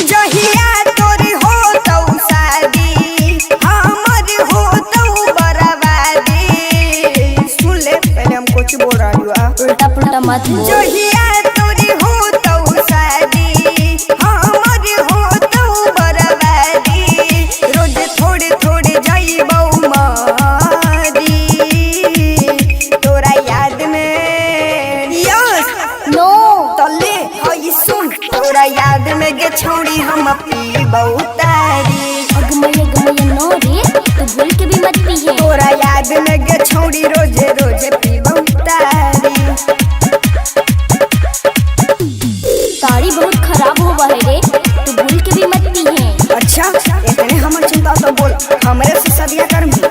जहिया तोरी हो तौ शादी हमर हो तौ बर्बादी। सुन ले पहले हम कुछ बोल रहा हूँ। उल्टा पुल्टा मत बोल। जहिया तोरी हो तौ शादी हमर हो तौ बर्बादी। रोज थोड़े थोड़े जइबौ मारी तोरा याद में। यस नो तले हई सुन तोरा याद में गे छौड़ी हम पीबौ तारी। अगमय गमय नो रे, तू भूल के भी मत पीहे। तोरा याद में गे छौड़ी रोजे रोजे पीबौ तारी। ताड़ी बहुत खराब होवा है रे, तू भूल के भी मत पीहे। अच्छा इतने हमर चिंता तो बोल हमरे से सदिया करमी।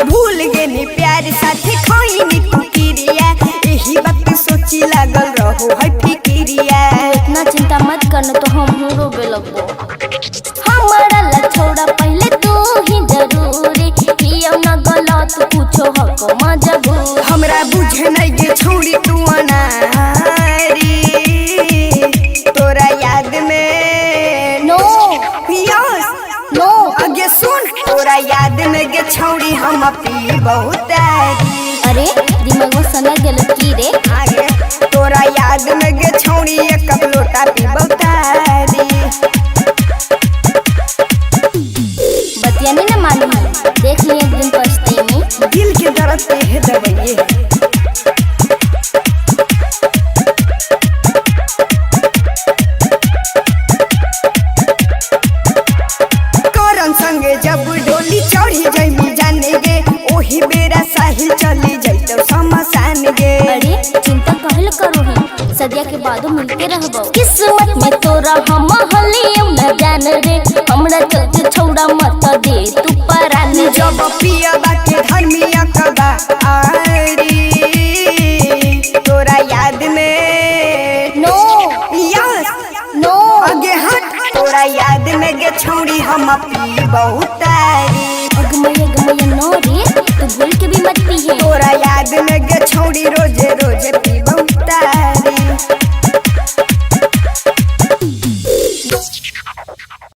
भूल गेनी प्यार साथे खोइनी कुकिरिया यही बात सोची लागल रहो है फिकिरिया। इतना चिंता मत करना तो हम रोबे लगबो। हमारा ला छोड़ा पहले तू ही जरूरी, हियो ना गलत पूछो हक मजबूरी। हमरा बुझे नहीं गे छौड़ी तू अनारी तोरा याद में। नो यस नो आगे सुन तोरा याद में गे छौड़ी हम पीबौ तारी। अरे दिमाग में सना गेल की रे। आगे तोरा याद में गे छौड़ी एक कप लोटा पीबौ तारी। बतिया नहीं ना मालूम है, देख लिए एक दिन पछते में। दिल के दर्द पे है दवाइये। करन संगे जब डोली चढ़ी जइमी जाने गे ओही बेरा साहिल चली जइतौ शमशान गे। अरे चिंता कहल करो है, सदिया के बादो मिलके रहबो। किस्मत में तोरा हम हलियम न जान रे, हमरा चलते छौड़ा मत दे तू परान रे। जब पियबा के धर्मिया कबा आरी तोरा याद में। नो यस नो आगे हट तोरा याद में गे छौड़ी हम पीबौ तारी। अगमय गमय नो रे, तू भूल के भी मत पीहे। तोरा याद में गे छौड़ी रोजे रोजे